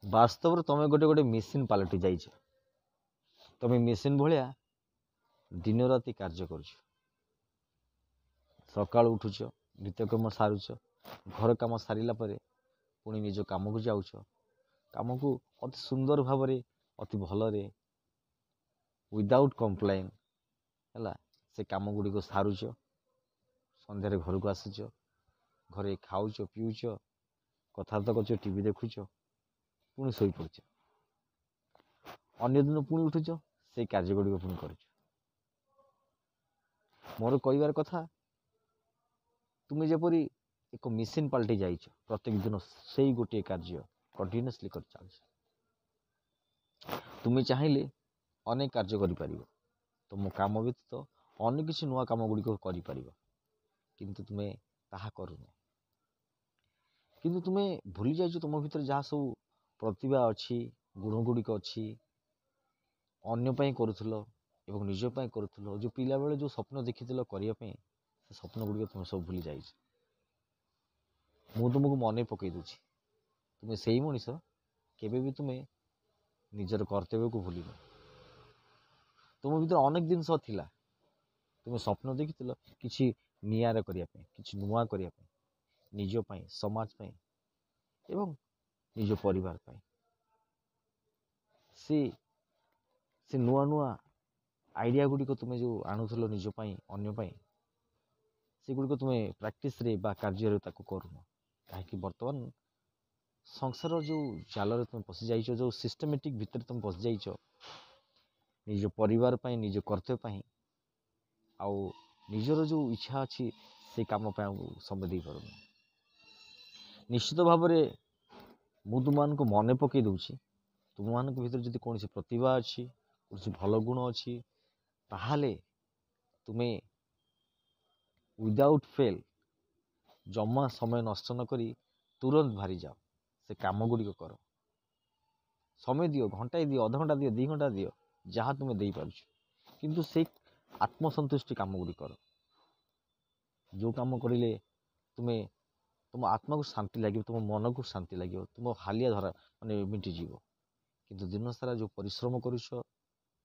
ବାସ୍ତବରେ ତୁମେ ଗୋଟେ ଗୋଟେ ମେସିନ୍ ପାଲଟି ଯାଇଛ। ତୁମେ ମେସିନ୍ ଭଳିଆ ଦିନ ରାତି କାର୍ଯ୍ୟ କରୁଛ। ସକାଳୁ ଉଠୁଛ, ନିତ୍ୟକର୍ମ ସାରୁଛ, ଘର କାମ ସାରିଲା ପରେ ପୁଣି ନିଜ କାମକୁ ଯାଉଛ। କାମକୁ ଅତି ସୁନ୍ଦର ଭାବରେ, ଅତି ଭଲରେ, ୱିଦାଉଟ୍ କମ୍ପ୍ଲେନ୍ ହେଲା, ସେ କାମ ଗୁଡ଼ିକ ସାରୁଛ। ସନ୍ଧ୍ୟାରେ ଘରକୁ ଆସୁଛ, ଘରେ ଖାଉଛ, ପିଉଛ, କଥାବାର୍ତ୍ତା କରୁଛ, ଟିଭି ଦେଖୁଛ, ପୁଣି ଶୋଇପଡ଼ୁଛ। ଅନ୍ୟ ଦିନ ପୁଣି ଉଠୁଛ, ସେଇ କାର୍ଯ୍ୟ ଗୁଡ଼ିକ ପୁଣି କରୁଛ। ମୋର କହିବାର କଥା, ତୁମେ ଯେପରି ଏକ ମେସିନ୍ ପାଲଟି ଯାଇଛ, ପ୍ରତ୍ୟେକ ଦିନ ସେଇ ଗୋଟିଏ କାର୍ଯ୍ୟ କଣ୍ଟିନ୍ୟୁଅସଲି କରି ଚାଲିଛ। ତୁମେ ଚାହିଁଲେ ଅନେକ କାର୍ଯ୍ୟ କରିପାରିବ, ତୁମ କାମ ବ୍ୟତୀତ ଅନେକ କିଛି ନୂଆ କାମ ଗୁଡ଼ିକ କରିପାରିବ, କିନ୍ତୁ ତୁମେ ତାହା କରୁନ। କିନ୍ତୁ ତୁମେ ଭୁଲି ଯାଇଛ ତୁମ ଭିତରେ ଯାହା ସବୁ ପ୍ରତିଭା ଅଛି, ଗୁଣ ଗୁଡ଼ିକ ଅଛି, ଅନ୍ୟ ପାଇଁ କରୁଥିଲ ଏବଂ ନିଜ ପାଇଁ କରୁଥିଲ। ଯେଉଁ ପିଲାବେଳେ ଯେଉଁ ସ୍ୱପ୍ନ ଦେଖିଥିଲ କରିବା ପାଇଁ, ସେ ସ୍ୱପ୍ନ ଗୁଡ଼ିକ ତୁମେ ସବୁ ଭୁଲି ଯାଇଛ। ମୁଁ ତୁମକୁ ମନେ ପକାଇ ଦେଉଛି, ତୁମେ ସେଇ ମଣିଷ, କେବେ ବି ତୁମେ ନିଜର କର୍ତ୍ତବ୍ୟକୁ ଭୁଲିନ। ତୁମ ଭିତରେ ଅନେକ ଜିନିଷ ଥିଲା, ତୁମେ ସ୍ୱପ୍ନ ଦେଖିଥିଲ କିଛି ନିଆରା କରିବା ପାଇଁ, କିଛି ନୂଆ କରିବା ପାଇଁ, ନିଜ ପାଇଁ, ସମାଜ ପାଇଁ ଏବଂ ନିଜ ପରିବାର ପାଇଁ। ସେ ନୂଆ ନୂଆ ଆଇଡ଼ିଆ ଗୁଡ଼ିକ ତୁମେ ଯେଉଁ ଆଣୁଥିଲ ନିଜ ପାଇଁ, ଅନ୍ୟ ପାଇଁ, ସେଗୁଡ଼ିକ ତୁମେ ପ୍ରାକ୍ଟିସ୍ରେ ବା କାର୍ଯ୍ୟରେ ତାକୁ କରୁନ। କାହିଁକି? ବର୍ତ୍ତମାନ ସଂସାର ଯେଉଁ ଜାଲରେ ତୁମେ ପଶିଯାଇଛ, ଯେଉଁ ସିଷ୍ଟମେଟିକ୍ ଭିତରେ ତୁମେ ପଶିଯାଇଛ, ନିଜ ପରିବାର ପାଇଁ, ନିଜ କର୍ତ୍ତବ୍ୟ ପାଇଁ, ଆଉ ନିଜର ଯେଉଁ ଇଚ୍ଛା ଅଛି ସେ କାମ ପାଇଁ ଆଉ ସମୟ ଦେଇପାରୁନ। ନିଶ୍ଚିତ ଭାବରେ ମୁଁ ତୁମମାନଙ୍କୁ ମନେ ପକାଇ ଦେଉଛି, ତୁମମାନଙ୍କ ଭିତରେ ଯଦି କୌଣସି ପ୍ରତିଭା ଅଛି, କୌଣସି ଭଲ ଗୁଣ ଅଛି, ତାହେଲେ ତୁମେ ୱିଦାଉଟ୍ ଫେଲ୍, ଜମା ସମୟ ନଷ୍ଟ ନ କରି ତୁରନ୍ତ ବାହାରି ଯାଅ, ସେ କାମ ଗୁଡ଼ିକ କର। ସମୟ ଦିଅ, ଘଣ୍ଟାଏ ଦିଅ, ଅଧଘଣ୍ଟା ଦିଅ, 2 ଘଣ୍ଟା ଦିଅ, ଯାହା ତୁମେ ଦେଇପାରୁଛ, କିନ୍ତୁ ସେଇ ଆତ୍ମସନ୍ତୁଷ୍ଟି କାମ ଗୁଡ଼ିକ କର। ଯେଉଁ କାମ କରିଲେ ତୁମେ ତୁମ ଆତ୍ମାକୁ ଶାନ୍ତି ଲାଗିବ, ତୁମ ମନକୁ ଶାନ୍ତି ଲାଗିବ, ତୁମ ହାଲିଆ ଧରା ମାନେ ମିଟିଯିବ। କିନ୍ତୁ ଦିନସାରା ଯେଉଁ ପରିଶ୍ରମ କରୁଛ,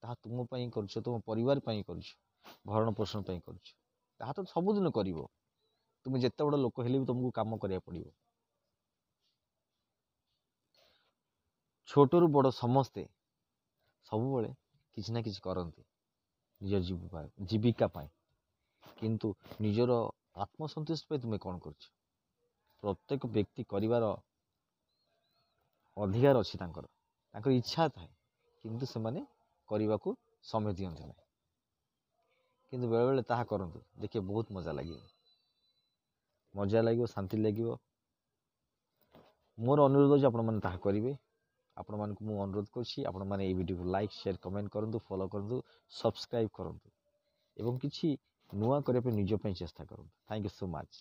ତାହା ତୁମ ପାଇଁ କରୁଛ, ତୁମ ପରିବାର ପାଇଁ କରୁଛ, ଭରଣ ପୋଷଣ ପାଇଁ କରୁଛ, ତାହା ତ ସବୁଦିନ କରିବ। ତୁମେ ଯେତେ ବଡ଼ ଲୋକ ହେଲେ ବି ତୁମକୁ କାମ କରିବାକୁ ପଡ଼ିବ। ଛୋଟରୁ ବଡ଼ ସମସ୍ତେ ସବୁବେଳେ କିଛି ନା କିଛି କରନ୍ତି ନିଜ ଜୀବିକା ପାଇଁ, କିନ୍ତୁ ନିଜର ଆତ୍ମସନ୍ତୁଷ୍ଟି ପାଇଁ ତୁମେ କ'ଣ କରୁଛ? ପ୍ରତ୍ୟେକ ବ୍ୟକ୍ତି କରିବାର ଅଧିକାର ଅଛି, ତାଙ୍କର ଇଚ୍ଛା ଥାଏ, କିନ୍ତୁ ସେମାନେ କରିବାକୁ ସମୟ ଦିଅନ୍ତି ନାହିଁ। କିନ୍ତୁ ବେଳେବେଳେ ତାହା କରନ୍ତୁ, ଦେଖିବେ ବହୁତ ମଜା ଲାଗିବ, ମଜା ଲାଗିବ, ଶାନ୍ତି ଲାଗିବ। ମୋର ଅନୁରୋଧ ଅଛି ଆପଣମାନେ ତାହା କରିବେ। ଆପଣମାନଙ୍କୁ ମୁଁ ଅନୁରୋଧ କରୁଛି, ଆପଣମାନେ ଏଇ ଭିଡ଼ିଓକୁ ଲାଇକ୍, ସେୟାର, କମେଣ୍ଟ କରନ୍ତୁ, ଫଲୋ କରନ୍ତୁ, ସବସ୍କ୍ରାଇବ୍ କରନ୍ତୁ ଏବଂ କିଛି ନୂଆ କରିବା ପାଇଁ ନିଜ ପାଇଁ ଚେଷ୍ଟା କରନ୍ତୁ। Thank you so much.